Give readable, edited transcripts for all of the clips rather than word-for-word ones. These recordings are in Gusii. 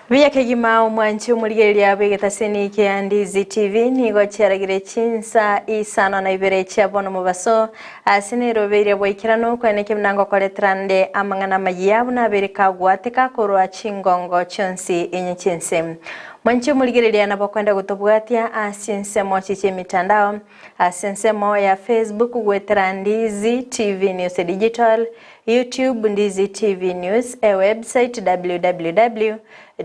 Buya kegima omwanchi omorigereria bw'egetaseni kia Ndizi TV nigo chiaragire chinsa isano na ibere chia bono mobaso ase nerobeire bwaikeranu kweneki buna ngokoretera nde amang'ana amayia buna abere kagwateka korwa chingongo chionsi inye chi'ense. Mwanchi omorigereria nabo okwenda gotobwatia ase chinsemo chie chi'emitandao ase ensemo ya Facebook goetera Ndizi TV News Digital, YouTube Ndizi TV News, ewebsite www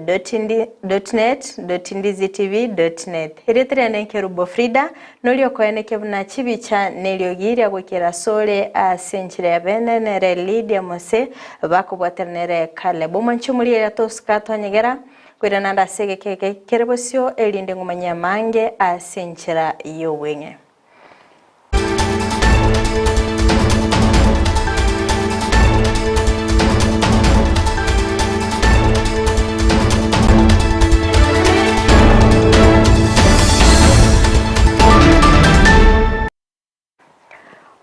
dot ndi dot net dot ndizi tv dot net. Erieta riane Nkerubo Frida, noria okoenekia buna chibicha neriogi ria goikera asore ase enchera ya bene nere Lydia Mose bakobwatera nere Caleb. Omwanchi omorigereria tosuka twanyegera koirana ande ase egeka eke kere bosio erinde ng'omanye amange ase enchera y'obweng'e.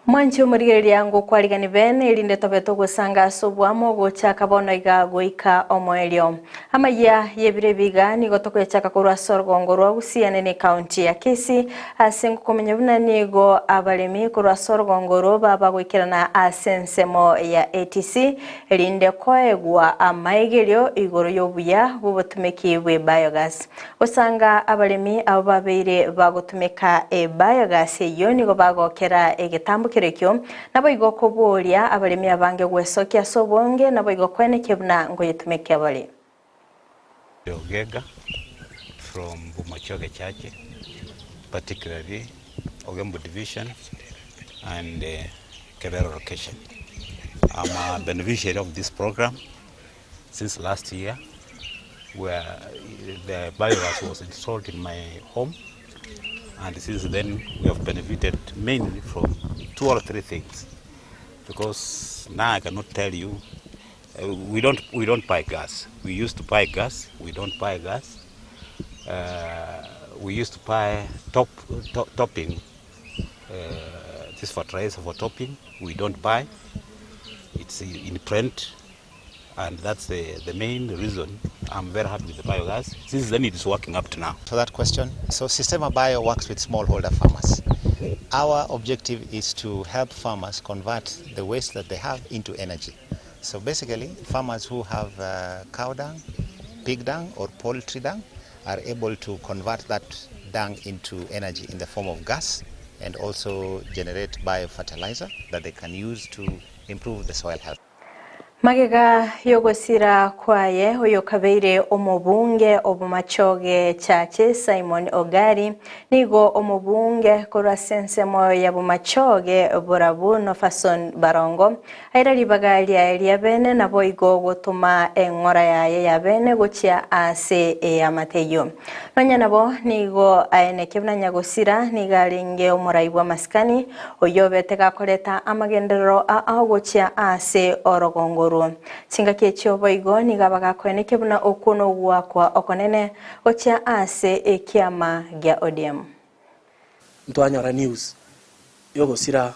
Mwanche omorigereria ngokwarigani bene, erinde tobe togosanga ase oboamo gochaka bono iga goika omoerio. Amayia y'ebiro ebi iga nigo tokoyachaka korwa ase orogongo rwa Gusii ane ne county ya Kisii ase ngokomenya buna nigo abaremi korwa ase orogongo oro baba goikerana ase ensemo ya ATC erinde koegwa amaigerio igoro y'obuya bw'obotumeki bwe biogas. Gosanga abaremi abwo babeire bagotumeka ebiogas eyio nigo bagokera egetambokero ekio, naboigo koboria abaremi abange gwesokia ase obonge, naboigo koenekia buna nkoyetumeka bare. Ogega from Bomachoge Church, particularly Ogembo Division and Kebero Location. I'm a beneficiary of this program since last year where the biogas was installed in my home and since then we have benefited mainly from two or three things because now I cannot tell you uh, we don't we don't buy gas we used to buy gas we don't buy gas uh, we used to buy top, top topping uh, this fertilizer for topping we don't buy it's in print and that's the, the main reason I'm very happy with the biogas. Since then it is working up to now. For that question, so Sistema Bio works with smallholder farmers. Our objective is to help farmers convert the waste that they have into energy. So basically, farmers who have uh, cow dung, pig dung, or poultry dung are able to convert that dung into energy in the form of gas and also generate biofertilizer that they can use to improve the soil health. Magega y'ogosira kwaye oyokabeire omobunge o Bomachoge Chache Simon Ogari nigo omobunge korwa ase ensemo ya Bomachoge Borabu Nofason Barongo aira ribaga riaye ria bene naboigo gotoma eng'ora yaye ya bene gochia ase eamate eyio. Nonya nabo nigo aeneke buna nyagosira nigo arenge omorai bw'amasikani oyio obete gakoreta amagenderero ao gochia ase orogongo orwo. Chingaki echio boigo nigo abagakoenekia buna okwo nogoakwa okonene gochia ase ekiama gia ODM. Ntwanyora news yogosira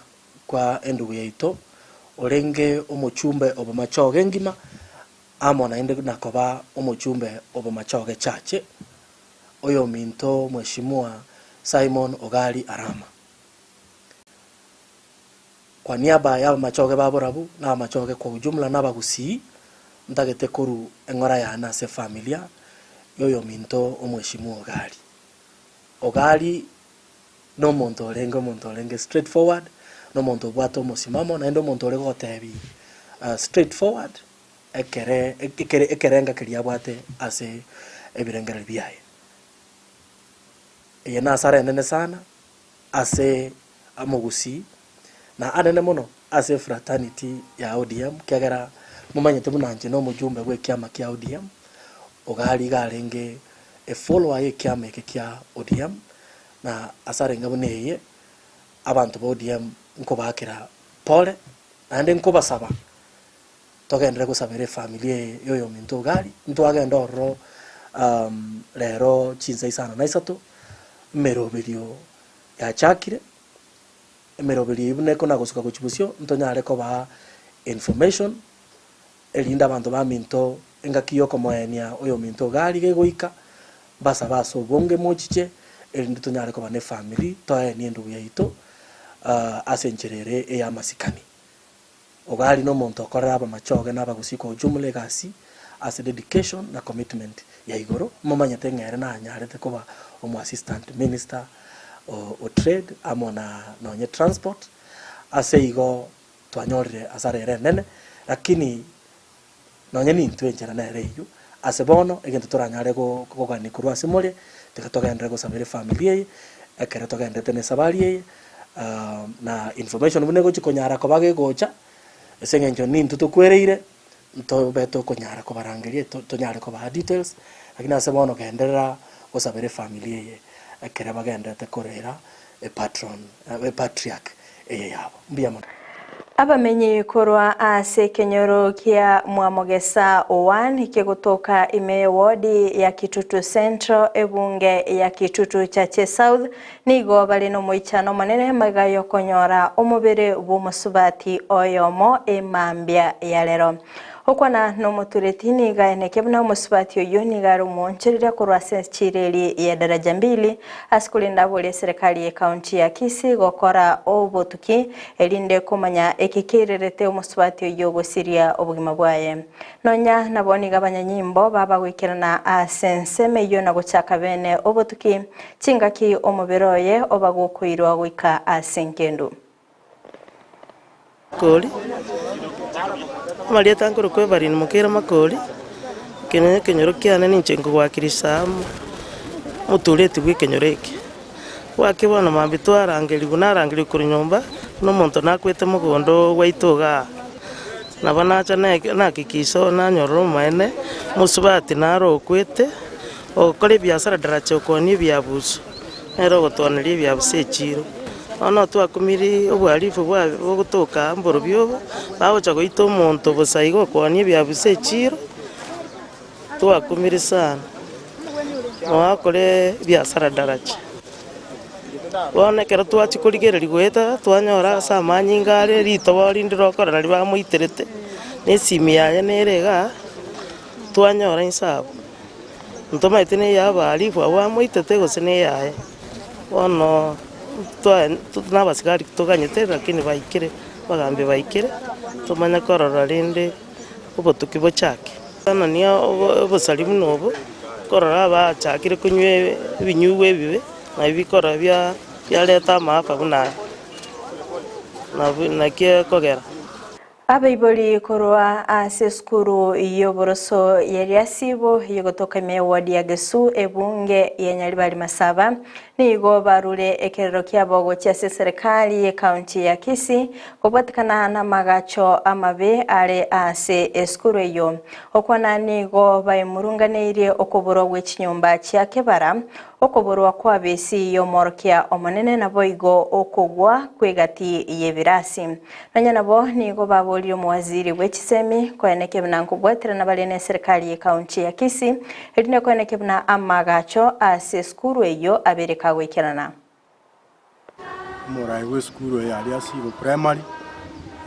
kwa endugu yaito orenge omochumbe o Bomachoge engima amo naende nakoba omochumbe o Bomachoge Chache, oyominto Mheshimiwa Simon Ogari Arama. Kwa niaba y'abamachoge ba Borabu na abamachoge kwa ujumla na abagusii, ntagete korwa eng'ora yane ase efamilia y'oyominto Omweshimiwa Ogari. Ogari nomonto orenge omonto orenge straight forward, na omonto obwate omosimamo, naende omonto ore gogotebi straight forward ekere ekere ekerenga keria abwate ase ebirengererio biaye. Eye nasara enene sana ase amogusii, na anene mono ase efraternity ya ODM, kiagera momanyete buna inche na omojumbe bwa ekiama kia ODM, Ogari iga arenge efollower ya ekiama eke kia ODM, na ase arenge buna eye, abanto ba ODM nkobaakera pole, naende nkobasaba togenderere gosabera efamiri eye ya oyominto Ogari, ntwagenda ororo rero chinsa isano na isato, emeroberio yachakire, emeroberio eyio buna ekona gosuka gochia bosio, ntonyare kobaa information, erinde abanto baminto Engaki y'okomoenia oyominto iga riga egoika, mbasabe ase obonge mochiche, erinde tonyare koba nefamiri, toenie endugu yaito ase enchera ere ey'amasikani. Ogari nomonto okorera abamachoge na abagusii kwa ujumla egasi ase dedication na commitment ya igoro. Momanyete ng'a ere nanyarete koba omo assistant minister o trade amo na nonye transport. Ase igo twanyorire hasara ere enene lakini nonye nintwe enchera nere eyio. Ase bono egento toranyare kogania korwa ase more, tiga togenderere gosabera efamiri eye, ekero togendererete na esabari eye, na information buna egochi konyara koba gegocha, ase eng'encho nintwe tokwereire, ntobe tokonyara kobarangeria tonyare kobaa details, lakini ase bono genderera gosabera efamiri eye ekere bagendererete korera epatron epatriarch eye yabo. Mbuya mono. Abamenyi korwa ase ekenyoro kia Mwamogesa 1 kegotoka ime y'ewodi ya Kitutu Central ebunge ya Kitutu Chache South nigo bare nomoichano omonene magega yokonyora omobere bw'omosubati oyomo emambia ya rero. Okwana nomotureti nigo aeneke buna omosubati oyio nigo are omoonchoreria korwa ase echireri ya Daraja Mbili ase korende aborie eserekari y'ecounty ya Kisii gokora obotuki erinde komanya eke keirerete omosubati oyio gosiria obogima bwaye. Nonya nabo nigo abanyanyimbo baba goikerana ase ensemo eyio na gochaka bene obotuki chingaki omobere oye oba gokoirwa goika ase engendu. Makori, Amarieta nkorokwa Evarine Mokeira Makori, ekenyoro ekenyoro kiane ninche nkogwakirisa amo, omotureti bwa ekenyoro eke. Gwake bono mambia twarangerigwa narangerigwa korwa nyomba, buna omonto nakwete mogondo gwaito igaa. Nabo nacha neke nakikisa oo nanyorora omoene, omosubati naro okwete, ogokora ebiasara daraja okoonia ebiabuso. Nere ogotwaneria ebiabuso echiiro. Bono twakumirie obohalifu bwa bogotoka aa mborobio obo, bagocha goita omonto bosa iga okoonia ebiabuso echiiro, twakumirie sana. Noakore ebiasara daraja. Bono ekero twachia korigereria goeta, twanyora ase amanyinga are ritobo rinde rokora nario bamoiterete, na esimi yaye nere igaa, twanyora inse abwo. Ntomaete ney'abahalifu abwo bamoitete gose neyaye. Bono twaye nabasigari toganyete lakini baikire, abagambi baikire, tomanye korora rende obotuki bochake. Anania obosari buna obo, korora abachakire konywa ebinyugwa ebibe, nabio bikora biareta amaafa buna aya, naki ekogera. Abaibori korwa ase esukuru y'oboroso ya Riasibo egotoka ime y'eward ya Gesu ebunge ya Nyaribari Masaba nigo barure ekerero kiabo gochia ase eserekari y'ecounty ya Kisii kobwatekana namagacho amabe are ase esukuru eyio. Okwana nigo baemurunganeirie okoborwa gwe chinyomba chia kebara Okoborwa kw'abesi y'Omoorokia Omonene naboigo okogwa kw'egati y'ebirasi. Nonya nabo nigo baborire omowaziri bwe chisemi koenekia buna nkobwaterana bare n'eserekari y'ecounty ya Kisii erinde koenekia buna amagacho ase esukuru eyio abere kagoikerana. Omorai bw'esukuru eye aria Sigo Primary,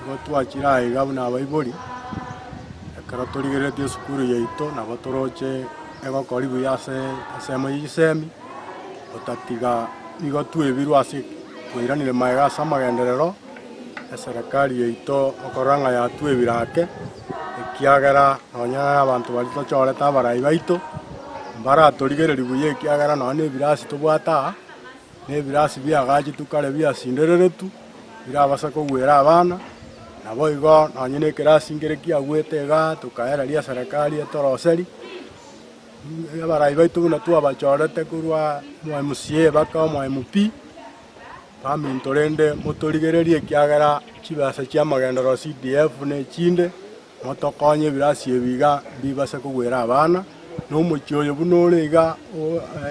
nigo twachire aiga buna abaibori, ekero torigereretie esukuru yaito nabo toroche egokori buya ase ensemo ya chisemi, gotatiga nigo twebirwe ase twairanire magega ase amagenderero, eserekari yaito okorora ng'a yatwebire ake, ekiagera nonya na abanto baria tochorete abarai baito, mbaratorigereria buya ekiagera nonya na ebirasi tobwate aa. na ebirasi biagachetu kare biasindereretwe, birabase kogwera abana, naboigo nonye na ekerasi nkere kiagwete igaa tokaereria eserekari etoroseri, abarai baito buna twabachorete korwa omo MCA mpaka omo MP, baminto rende motorigererie ekiagera chibesa chia amagenderero CDF na echinde. Motokonye ebirasi ebi iga mbibase kogwera abana, na omochie oyo buna ore iga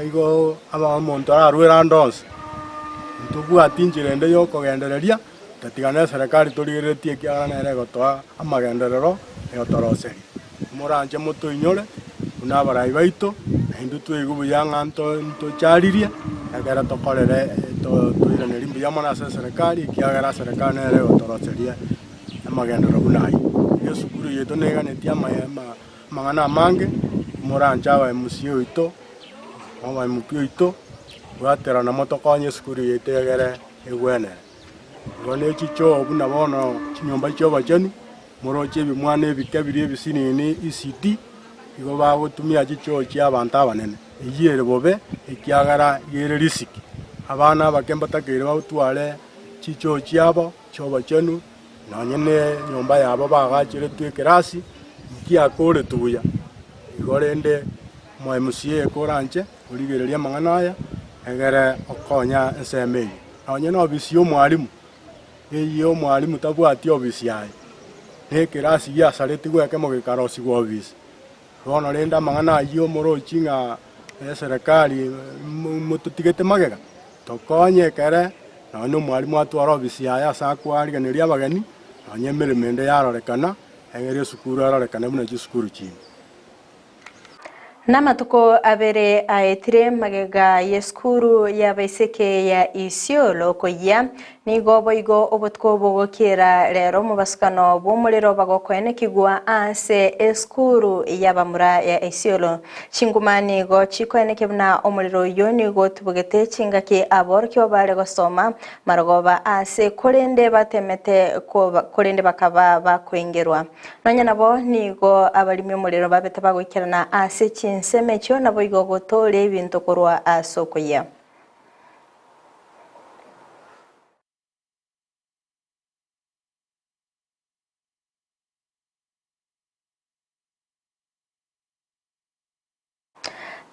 igo omonto ararwere ande onsi. Ntobwati inchera ende y'okogendereria, tatiga neserekari torigereretie ekiagera nere egotoa amagenderero egotoroseria. Moranche motoinyore buna abarai baito, naintwe tweigwe buya ng'a ntocharirie, ekero tokorere toiranerie mbuya mono ase eserekari ekiagera eserekari nere egotoroseria. Amagenderero buna ayio. Iga esukuru yaito neganetie Amang'ana amange, moranche abaemusia oito, abaemuki oito, bwaterana motokonye esukuru yaito egere egwenere. Igo ne chichoo buna bono chinyomba chi'obochenu, moroche ebimwana ebike biria ebisinini ECD, igo bagotumia chichoo chi'abanto abanene. Eyio ere bobe, ekiagera iga ere risiki. Abana abake mbatakeire bagotware chichoo chiabo chi'obochenu, Nonye nenyomba yabo baagacheretwe ekerasi, nkiakoretwe buya. Igo rende omo-MCA koranche origererie amang'ana aya, egere okonya ensemo eyio. Nonye na ofisi ya omwalimu, eyio omwalimu tabwati ofisi yaye, na ekerasi giasaretigwe ekemo gekarosigwa ofisi. Bono rende amang'ana ayio morochi ng'a eserekari mototigete magega, tokonye ekere nonya nomwalimu atware ofisi yaye ase akoariganeria abageni, nonya emeremo ende yarorekana, egere esukuru erorekane buna chisukuru chinde. Namatuko abere aetire magega y'esukuru y'abaiseke ya Isiolo koyia, Nigo boigo obotuko bogokiera rero omobasukano bw'omorero bagokoenekigwa aase esukuru y'abamura ya Isiolo. Chinguma nigo chikoenekia buna omorero oyio nigo otubogete chingaki aborokigwa bare gosoma marogoba aase korende batemete korende bakaba bakoingerwa. Nonya nabo nigo abarimi omorero babete bagoikerana ase chinsemo echio naboigo gotooria ebinto korwa ase okoyia.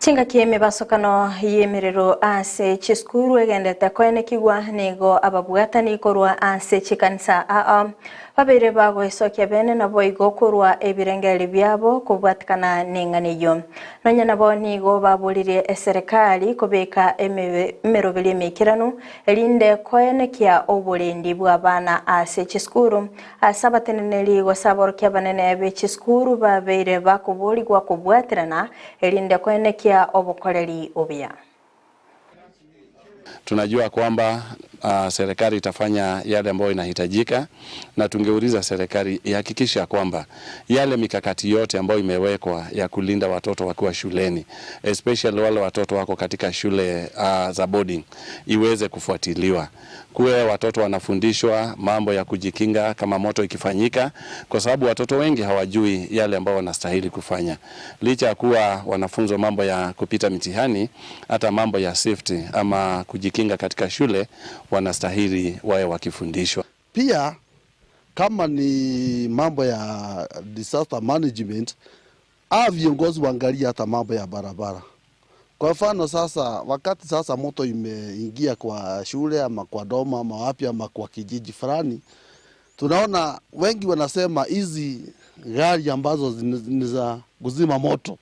Chingaki emebasokano y'emerero ase chisukuru egendete koenekigwa nigo ababwatani korwa ase chikanisa aa babeire bagoesokia bene naboigo korwa ebirengererio biabo kobwatikana neng'ana eyio. Nonya nabo nigo baboririe eserekari kobeka emeroberio emeikeranu erinde koenekia oborendi bw'abana ase chisukuru Ase abateneneri gose aborokia abanene be chisukuru babeire bakoborigwa kobwaterana, erinde koenekia obokoreri obuya. Tunajua kwamba serikali itafanya yale ambayo inahitajika, na tungeuliza serikali ihakikishe ya kwamba yale mikakati yote ambayo imewekwa ya kulinda watoto wakiwa shuleni, especially wale watoto wako katika shule za boarding, iweze kufuatiliwa. Kuwe watoto wanafundishwa mambo ya kujikinga kama moto ikifanyika, kwa sababu watoto wengi hawajui yale ambao wanastahili kufanya. Licha ya kuwa wanafunzwa mambo ya kupita mitihani, hata mambo ya safety ama kujikinga katika shule wanastahili wawe wakifundishwa. Pia kama ni mambo ya disaster management, hawa viongozi waangalie hata mambo ya barabara. Kwa mfano sasa, wakati sasa moto imeingia kwa shule ama kwa doma ama wapi ama kwa kijiji fulani, tunaona wengi wanasema hizi gari ambazo ni za kuzima moto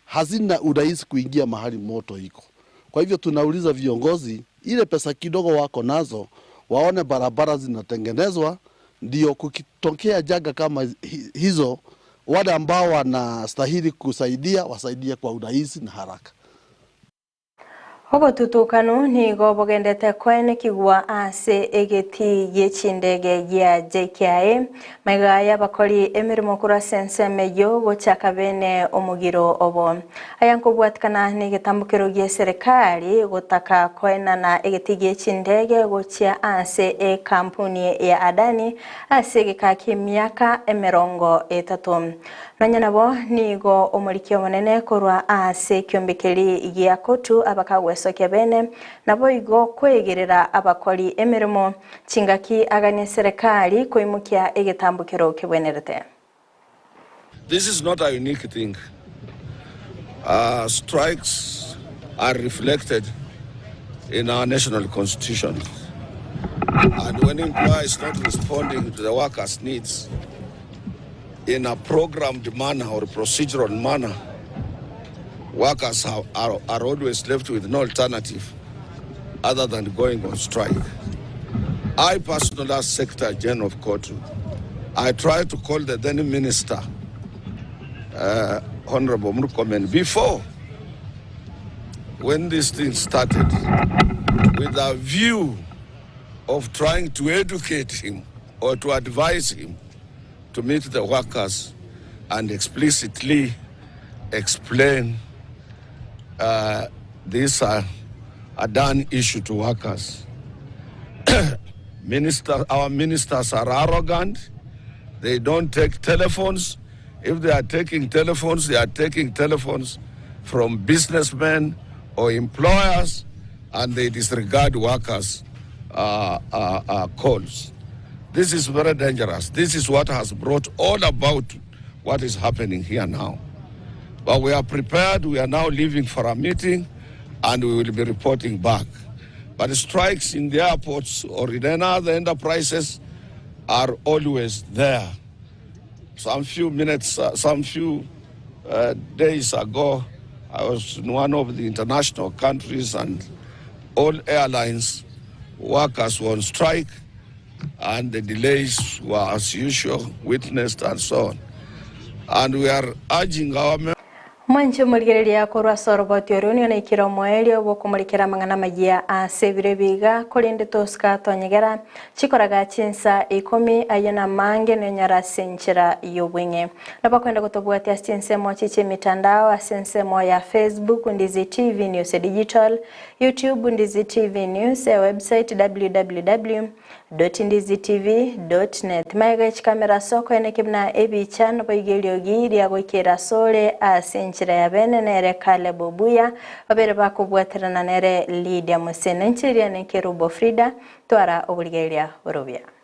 hazina urahisi kuingia mahali moto iko. Kwa hivyo tunauliza viongozi, ile pesa kidogo wako nazo, waone barabara zinatengenezwa, ndio kukitokea janga kama hizo, wale ambao wanastahili kusaidia wasaidie kwa urahisi na haraka. Obotutukanu nigo bogendete koenekigwa ase egetii gie chindege gia JKIA maiga y'abakori emeremo korwa ase ensemo eyio gochaka bene omogiro obo. Aya nkobwatikana na egetambokero gie serikali gotaka koenana egetii gie chindege gochia ase ekampuni ya Adani ase egeka ki'emiaka emerongo etato. Nonya nabo nigo omoriki omonene korwa ase ekiombe keria gia Kotu abakagwesokia bene, naboigo kwegerera abakori emeremo chingaki aganie serekari koimokia egetambokero kebwenerete. This is not a unique thing. Strikes are reflected in our national constitution. And when employer is not responding to the workers' needs in a programmed manner or procedural manner, workers are always left with no alternative other than going on strike. I personally, as Secretary General of COTU, I tried to call the then minister, Honorable Murkomen, before when this thing started, with a view of trying to educate him or to advise him to meet the workers and explicitly explain uh, this uh, Adan issue to workers. Minister, our ministers are arrogant. They don't take telephones. If they are taking telephones, they are taking telephones from businessmen or employers, and they disregard workers' uh, uh, uh, calls. This is very dangerous. This is what has brought all about what is happening here now. But we are prepared. We are now leaving for a meeting and we will be reporting back. But strikes in the airports or in any other enterprises are always there. Some few minutes, uh, some few uh, days ago, I was in one of the international countries and all airlines workers were on strike and the delays were as usual witnessed and so on. And we are urging our members Mwanche omorigereria korwa ase oroboti oria onio naikire omoerio bw'okomorikera amang'ana amayia ase ebiro ebiga, korende tosika tonyegera chikoraga chinsa ikomi ayio namange nonyora ase enchera y'obweng'e. Nabo okwenda gotobwatia ase chinsemo chi chi'emitandao ase ensemo ya Facebook, Ndizi TV News Digital, YouTube, Ndizi TV News, ewebsite www. Ndizitv.net. Magega chikamera ase okoeneki buna ebicha naboigo eriogi riagoikera asore ase enchera ya bene nere Caleb Obuya babere bakobwaterana nere Lydia Musene. Enchera eria ne Kerubo Frida twara oborigereria borobia.